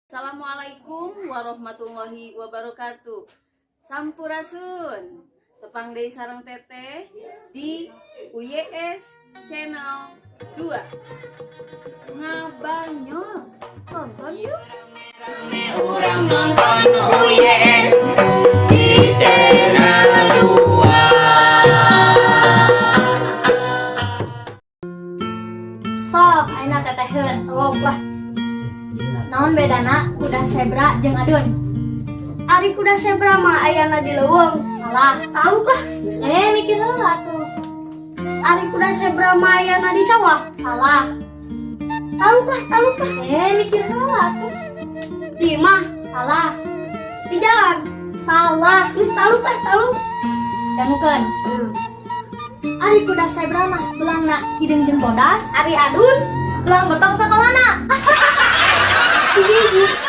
Assalamualaikum warahmatullahi wabarakatuh. Sampurasun. Tepang deui sareng Teteh di UYS Channel 2. Ngabanyol. Tonton yuk. Urang nonton UYS di channel 2. Sok, ayeuna Teteh sok lah. Naon bedana kuda zebra jeung adun? Ari kuda zebra mah ayana di leuweung. Salah. Tahu lah. Eh, mikir heula tuh. Ari kuda zebra mah ayana di sawah. Salah. Tahu lah, tahu lah. Eh, mikir heula tuh. Di imah, Salah. Di jalan. Salah. Geus tahu lah, tahu. Dangukeun. Ari kuda zebra mah belangna hideung jeung bodas. Ari adun, Belang botong sakolana. Hiji.